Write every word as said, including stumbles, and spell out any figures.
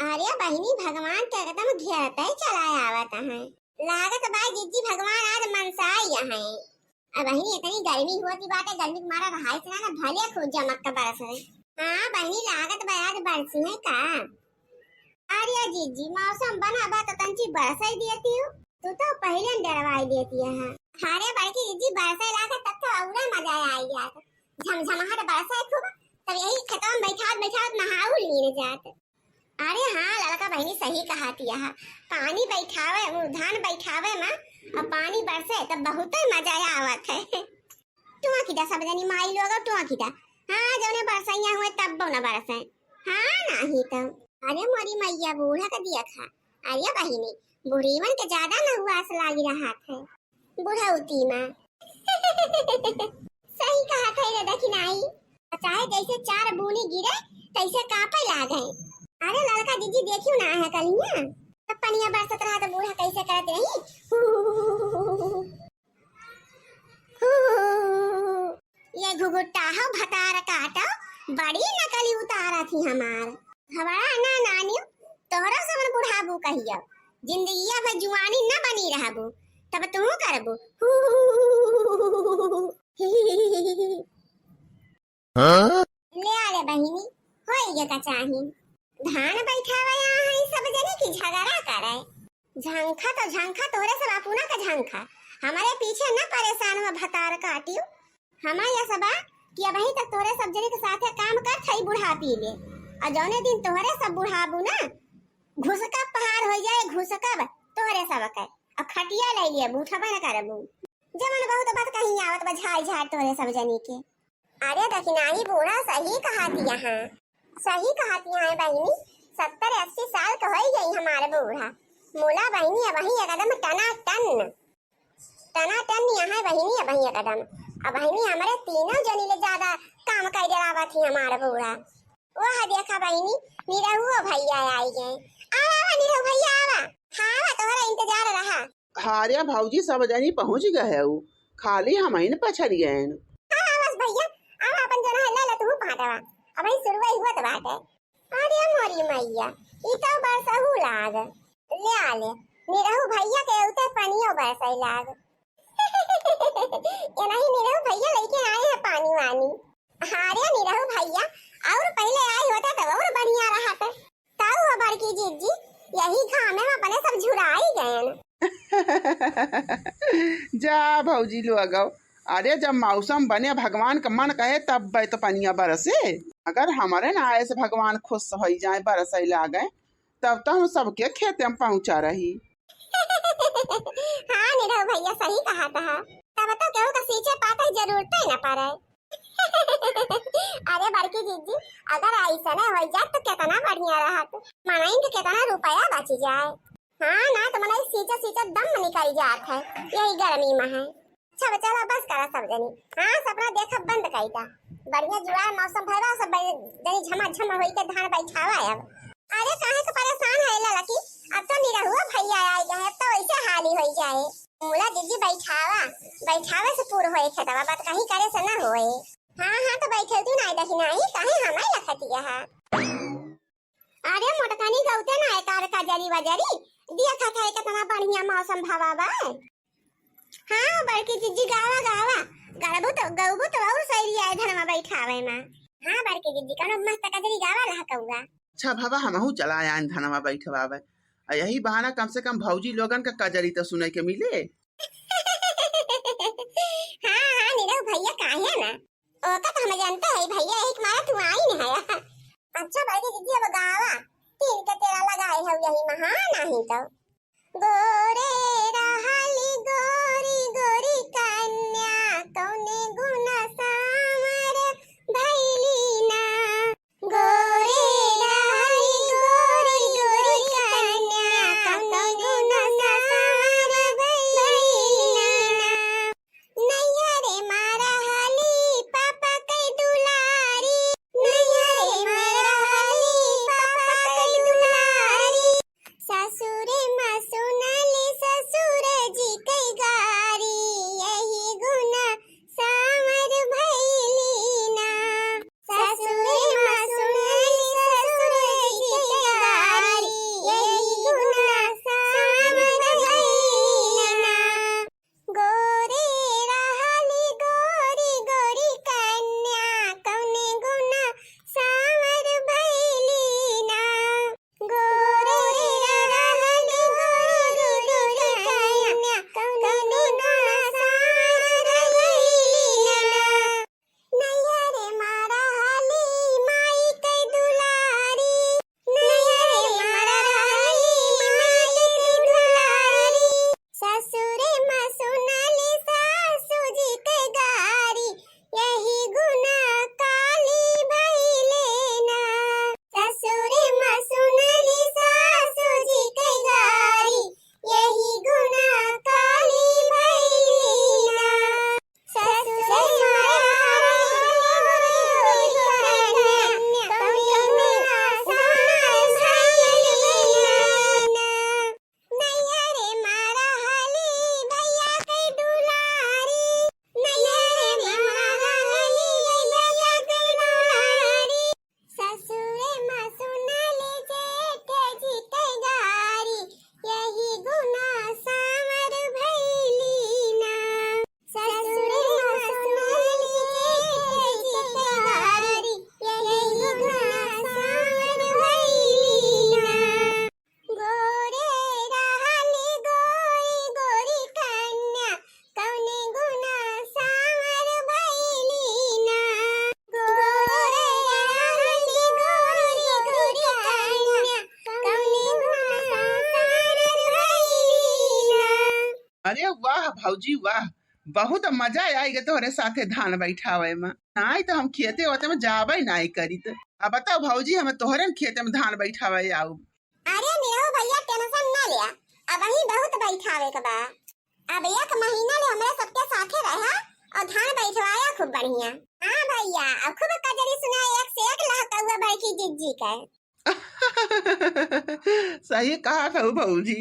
अरे बहिनी, भगवान के एकदम घेरते चला आवत हैं। लागत बा जिज्जी भगवान आज मनसाई हैं। अब बहिनी इतनी गर्मी होती बाटे, गर्मी के मारा रहाई से ना, ना भले खूब जमक के बरस रहे। हाँ बहिनी, लागत बा आज बरसी है का? अरे जिज्जी, मौसम बना बा तो तंची बरसाई देती हूँ, तू तो पहले डरवाई देती है। अरे बड़की जिज्जी, बरसाई लागत तब तो औरा मजा आई जात, झमझमाहट बरसाई खूब, तब यही खेतवा में बैठावत बैठावत नहाऊ लीन जात। अरे हाँ ललका बहिनी, सही कहत यह, पानी बैठावे, उ धान बैठावे में और पानी बरसे तब बहुत मजा आवत है। टुआ की दा सब जनी माई लोग, टुआ की दा। हाँ, जौने बरसैया हुए तब न बरसे। हाँ, नाही तो। अरे मोरी मैया, बूढ़ा का दिया खा। अरे बहिनी, बूढ़ीवन के ज्यादा न हुआस लागी रहत है बुढ़ौती में। सही कहत है रे दखिनाई, चाहे जैसे चार बूनी गिरे तैसे कांपे लागे। अरे ललका जिज्जी, देखियो ना है कलिया, तब पनिया बरसत रहा तो बूढ़ा कैसे करत रही, हू, हू, हू, हू। ये घुघुट्टा हो भतार काटो, बड़ी नकली उतारा थी हमार। घबरा ना नानियो, तोहरो समन बुढ़ाबू कहियो, जिंदगिया भर जुआनी न बनी रहबू, तब तू करबू। हू, हू, हू, हू, हू, हू, हू। हाँ? ले आ ले बहिनी, होई गे का चाही। धान बैठावे आ है सब जने की झगड़ा करे। झंखा तो झंखा, तोहरे सब अपुना का झंखा। हमारे पीछे न परेशान हुआ भतार काटियो। हमारे यह सबा कि अबही तक तोहरे सब जने के साथे काम कर थई बुढ़ापी ले। और जौने दिन तोहरे सब बुढ़ाबू ना, घुसका पहाड़ हो जाए, घुसका ब-, तोहरे सब के। और खटिया ले लिए, बूठबे न करबू। जमन बहुत बात कहीं आवत बा झाड़ झाड़ तोहरे सब जनी के। अरे दखिनाही बूढ़ा सही कहत यहाँ, सही कहत यहाँ बहिनी, सत्तर अस्सी साल के होई गई हमारे बूढ़ा। मुला बहिनी अबही एकदम टना टन, टना टन यहाँ बहिनी अबही एकदम। अब बहिनी हमारे तीनों जनी ले ज्यादा काम कर डरावत ही हमारे बूढ़ा। वह देखा बहिनी, निरहुओ भैया आई गए। आवा, आवा निरहु भैया आवा। हाँ, आवा, तोहरा इंतजार रहा। अरे भौजी, सब जनी पहुँच गए हो, खाली हमइन पछड़ गएन। हाँ, हाँ, बस भैया, अब अपन जना है, ले ले तू पाटवा, अब ही शुरू ही हुआ तो बात है। अरे मोरी मैया, ई तो बरसहू लाग, ले आ ले, निरहू भैया के उते पनियो बरसई लाग। ये नहीं निरहू भैया लेके आए हैं पानी वानी। अरे निरहू भैया, और पहले आए होते तो और बढ़िया रहत। ताऊ हो बड़की जिज्जी, यही घामे में अपने सब झुराई गएन। जा भौजी लोगव, अरे जब मौसम बने, भगवान का मन कहे, तब बे तो पनिया बरसे। अगर हमारे ना आए से भगवान खुश होई जाए, बरसई लागे, तब तो हम सबके खेते में पहुँचा रही। हाँ निरहु भैया, सही कहत ह, तब तो केहू का सींचे पाते जरूरते न पड़े। अरे बड़की जिज्जी, अगर ऐसने हो जात तो कितना बढ़िया रहत, मनइन के कितना रुपया बच जाए। हाँ ना, तो मनई सींचे सींचे दम निकल जात है यही गर्मी में है। अच्छा चलो बस करा सब जनी, हाँ सपना देखब बंद कई दा। बढ़िया जुआर मौसम भय बा, सब जनी झमाझम होई के धान बैठावा अब। अरे काहे के परेशान है ललकी, अब तो निरहुआ भैया आई गए, अब तो वैसे हाली होई जाए। मुला जिज्जी बैठावा, बैठावे से पूर होए खेतवा, बात कहीं करे से ना होए। हाँ हाँ, तो बैठे तू ना दखिनाही, काहे हमारे लखतिया है। अरे मोटकानी गौते ना एकार कजरी वजरी, दिया खा खाए कितना बढ़िया मौसम भवा बा। हाँ बड़की जिज्जी गावा गावा, गड़बू तो गौबू तो और सैरी आए धनमा बैठावे में। हाँ बड़की जिज्जी कौनो मस्त कजरी गावा लहकौआ। अच्छा भवा, हमहू चला आयन धनमा बैठवावे, आ यही बहाना कम से कम भौजी लोगन का कजरी तो सुने के मिले। हाँ हाँ निरहु भैया, काहे ना, ओका तो हम जानते हैं भैया, एक मारा तू आई नहीं है। अच्छा बड़की जिज्जी अब गावा, तीन के तेरा लगाए हो यही महा नहीं तो। गोरे रहली गोरी गोरी कन्या, कौने गुण सावर भैली ना। गोरे रहली गोरी गोरी कन्या, कौने गुण सावर भैली ना। नैहरे मा रहली पापा के दुलारी, नैहरे मा रहली पापा के दुलारी, सासुरे अरे वाह भौजी वाह, बहुत मजा आइगा तोहरे साथे धान बैठावे में। नाहीं तो हम खेते वेते में जाबे नाहीं करित। अब बताओ भौजी, हम तोहरे न खेते में धान बैठावे आउब। अरे निरहू भैया, tension ना लिया, अबहीं बहुत बैठावे के बा। अब एक महीना ले हमरे सबके साथे रहा और धान बैठवाया खूब बढ़िया। हाँ भैया, अब खूब कजरी सुना, एक से एक लहकउआ बड़की जिज्जी के। सही कहत हऊ भौजी।